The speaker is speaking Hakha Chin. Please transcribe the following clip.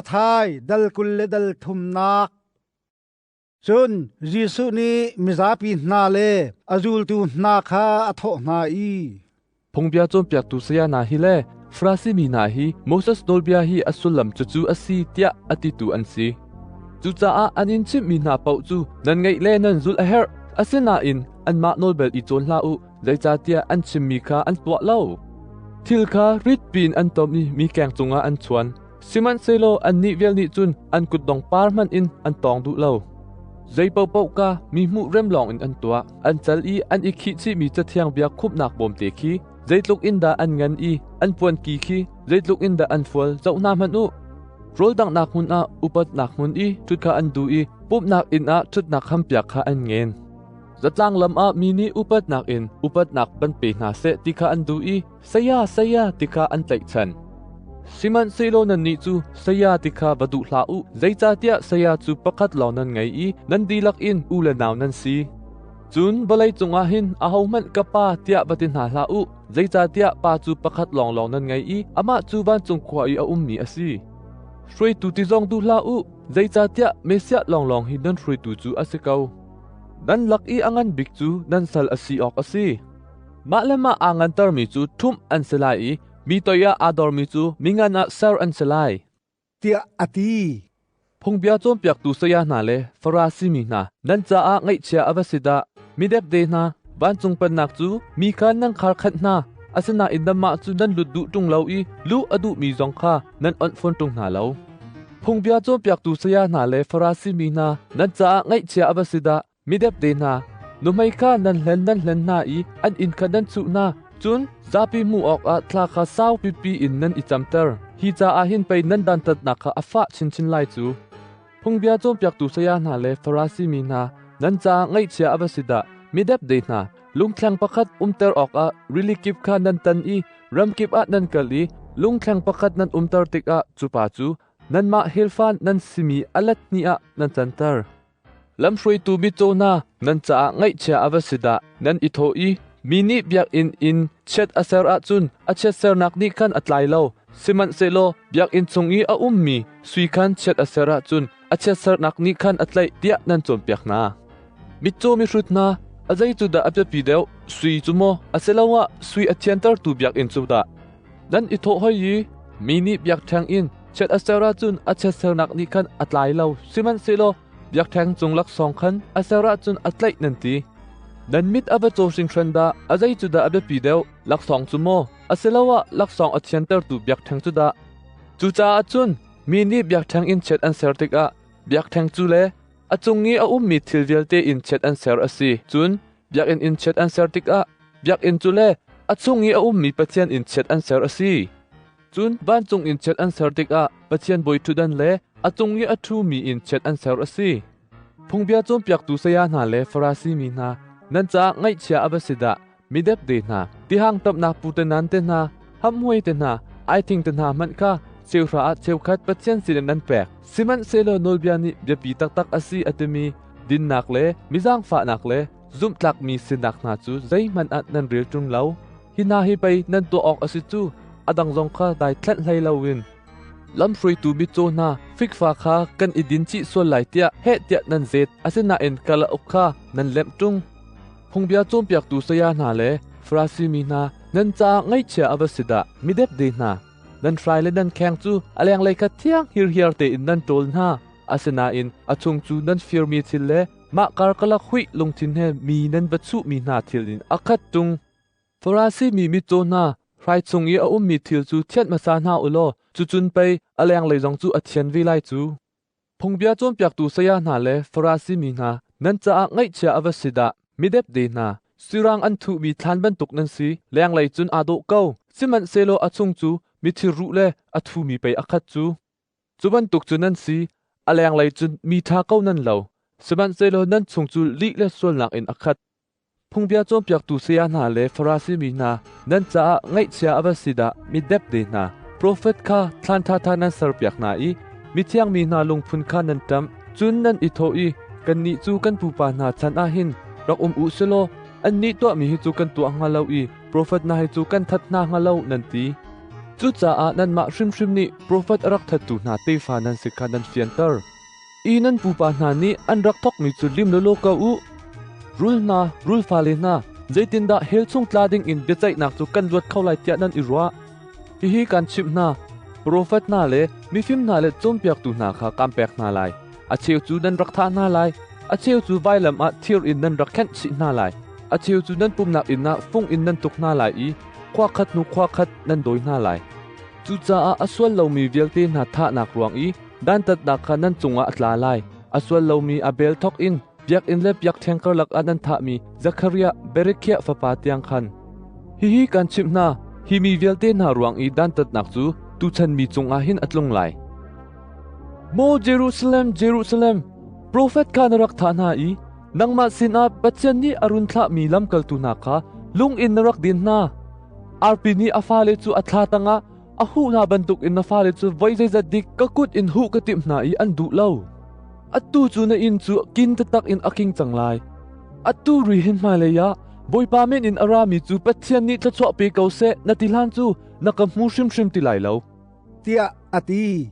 Thai dal kul le dal thumnak. Cun Jesuh nih mizapi hna le a zultu hna kha a thawh hna i, Phungbia cawnpiaktu saya hna hi le Farasi mi hna hi Moses nawlbia hi a sullam cucu a si tiah a titu an si. Cucaah an in chimhmi hna paoh cu nan ngaih le nan zulh a herh. Asinain anmah nawlbel i cawn hlah u, zeicahtiah an chimmi kha an tuah lo. Thil kha rit piin an tom i mi keng cungah an chuan. Sihmanhsehlaw annih vial nih cun an kutdong par hmanh in an tawng duh lo. Zei paohpaoh ka mi hmuh rem lawngin an tuah. An cal i an i khih chihmi cathiang bia khumhnak bawmte khi zeitluk in dah an ngan i an puanki khi zeitluk in dah an fual zoh hna hmanh u. Rawl danghnak hmun ah upatnak hmun i ṭhut kha an duh i pumhnak inn ah ṭhutnak hampiak kha an ngen. Zatlang lam ah mi nih upatnak in upatnak kan pe hna seh ti kha an duh i saya saya ti kha an tlaihchan. Sihmanhsehlaw nannih cu saya ti kha va duh hlah u, zeicahtiah saya cu pakhat lawng nan ngei i nan dihlak in u le nau nan si. Cun vawlei cungah hin ahohmanh ka pa tiah va ti hna hlah u, zeicahtiah Pa cu pakhat lawnglawng nan ngei i amah cu vancung khua i a ummi a si. Hruaitu ti zong duh hlah u, zeicahtiah Messiah lawnglawng hi nan hruaitu cu a si ko. Nan lak i a ngan bik cu nan sal a si awk a si. Mah le mah aa ngantermi cu ṭhumh an si lai i mi toiah aa dormi cu mingan ah ser an si lai, tiah a ti. Phungbia cawnpiaktu saya hna le Farasi mi hna, nan caah ngaihchia a va si dah! Midepde hna, vancung pennak cu mi kha nan kharkhanh hna, asinain nanmah cu nan lut duh ṭung lo i luh a duhmi zong kha nan onh fawn ṭung hna lo. Phungbia cawnpiaktu saya hna le Farasi mi hna, nan caah ngaihchia a va si dah! Midepde hna, nuhmei kha nan hlen nan hlen hna i an inn kha nan chuh hna, cun zapi hmuh awkah thla kha sau pipi in nan i camter. Hi caah hin pei nan dantatnak kha a fah chinchin lai cu. Phungbia cawnpiaktu saya hna le Farasi mi hna, nan caah ngaihchia a va si dah! Midepde hna, lungthleng pakhat umter awkah rili kip kha nan tan i ram kip ah nan kal i lungthleng pakhat nan umter tikah cu pa cu nanmah helfan nan simi a let hnih ah nan canter. Lamhruaitu mitcaw hna, nan caah ngaihchia a va si dah! Nan i thawh i mi nih biakinn in chiat a ser ahcun a chiatsernak nih khan a tlai lo, sihmanhsehlaw biakinn chung i a ummi sui khan chiat a ser ahcun a chiatsernak nih khan a tlaih tiah nan cawnpiak hna. Mitcaw mihrut hna, a zei cu dah a biapi deuh, sui cu maw, asiloah sui a thiantertu biakinn cu dah? Nan i thawh hoi i mi nih biakṭheng in chiat a ser ahcun a chiatsernak nih khan a tlai lo, sihmanhsehlaw biakṭheng cung laksawng khan a ser ahcun a tlaih nan ti. Nan mit a va caw hringhran dah, a zei cu dah a biapi deuh, laksawng cu maw, asiloah laksawng a thiantertu biakṭheng cu dah? Cucaah cun mi nih biakṭheng in chiat an ser tikah biakṭheng cu le a cung i a ummi thil vialte in chiat an ser a si. Cun biakinn in chiat an ser tikah biakinn cu le a chung i a ummi Pathian in chiat an ser a si. Cun vancung in chiat an ser tikah Pathian bawiṭhutdan le a cung i a ṭhumi in chiat an ser a si. Phungbia cawnpiaktu saya hna le Farasi mi hna, nan caah ngaihchia a va si dah! Midepde hna, tihang tamnak putenan te hna, hamhmuai te hna, aithing te hna hmanh kha cheuhra ah cheukhat Pathian sinin nan pek. Sihmanhsehlaw nawlbia nih biapi taktak a si a timi dinnak le mizangfahnak le zumhtlakmi sinak hna cu zeihmanh ah nan rel ṭung lo. Hi hna hi pei nan tuah awk a si cu, a dang zong kha daithlanh hlei loin. Lamhruaitu mitcaw hna, fikfa kha kan i din chih sual lai tiah heh tiah nan zet, asinain kalauk kha nan lemh ṭung. Phungbia cawnpiaktu saya hna le Farasi mi hna, nan caah ngaihchia a va si dah! Midepde hna, nan hrai le nan kheng cu a lenglei kha thiang hirhiar tein nan ṭawl hna, asinain a chung cu nan firmi thil le mah karkalak huih lungthin he mi nan va chuhmi hna thil in a khat ṭung. Farasi mi mitcaw hna, hrai chung i a ummi thil cu thianh hmasa hna u law cucun pei a lenglei zong cu a thian ve lai cu. Phungbia cawnpiaktu saya hna le Farasi mi hna, nan caah ngaihchia a va si dah! Midepde hna, sirang an thuhmi thlan bantuk nan si, lenglei cun aa dawh ko, sihmanhsehlaw a chung cu mithi ruh le a thumi pei a khat cu. Cu bantuk cu nan si, a lenglei cun mi ṭha ko nan lo, sihmanhsehlaw nan chung cu lih le sualnak in a khat. Phungbia cawnpiaktu saya hna le Farasi mi hna, nan caah ngaihchia a va si dah! Midepde hna, profet kha thlan ṭhaṭha nan serpiak hna i mithiang mi hna lungphun kha nan ṭamh. Cun nan i thawh i, Kannih cu kan pupa hna chan ah hin rak um u silaw annih tuahmi hi cu kan tuah hnga lo i profet hna hi cu kan that hna hnga lo, nan ti. Cucaah nanmah hrimhrim nih profet a rak thattu hna tefa nan si kha nan fianter. I nan pupa hna nih an rak thawkmi cu lim lawlaw ko u. Rul hna, rul fale hna, zeitindah hell chung tla ding in biaceihnak cu kan luat kho lai tiah nan i ruah? Hihi kan chimh hna, profet hna le mifim hna le cawnpiaktu hna kha kaan pek hna lai. A cheu cu nan rak thah hna lai, a cheu cu vailam ah thir in nan rak khenh chih hna lai, a cheu cu nan pumnak inn ah fung in nan tuk hna lai i khua khat hnu khua khat nan dawi hna lai. Cucaah a sual lomi vialte hna thahnak ruang i dantatnak kha nan cungah a tla lai. A sual lomi Abel thawk in biakinn le biakṭheng karlak ah nan thahmi Zekhariah Berekhiah fapa tiang khan. Hihi kan chimh hna, hi mi vialte hna ruang i dantatnak cu tuchan mi cungah hin a tlung lai. Maw Jerusalem, Jerusalem, profet kha na rak thah hna i nangmah sinah Pathian nih a run thlahmi lamkaltu hna kha lung in na rak din hna. Arpi nih a fale cu a thla tangah a huh hna bantukin na fale cu voi zeizat dik ka kut in huh ka timh hna i an duh lo. Atu cu na inn cu kin taktak in a king cang lai. Atu ri hin hmailei ah Bawipa min in a rami cu Pathian nih thluachuah pe ko seh na ti hlan cu na ka hmu hrimhrim ti lai lo. Tiah a ti.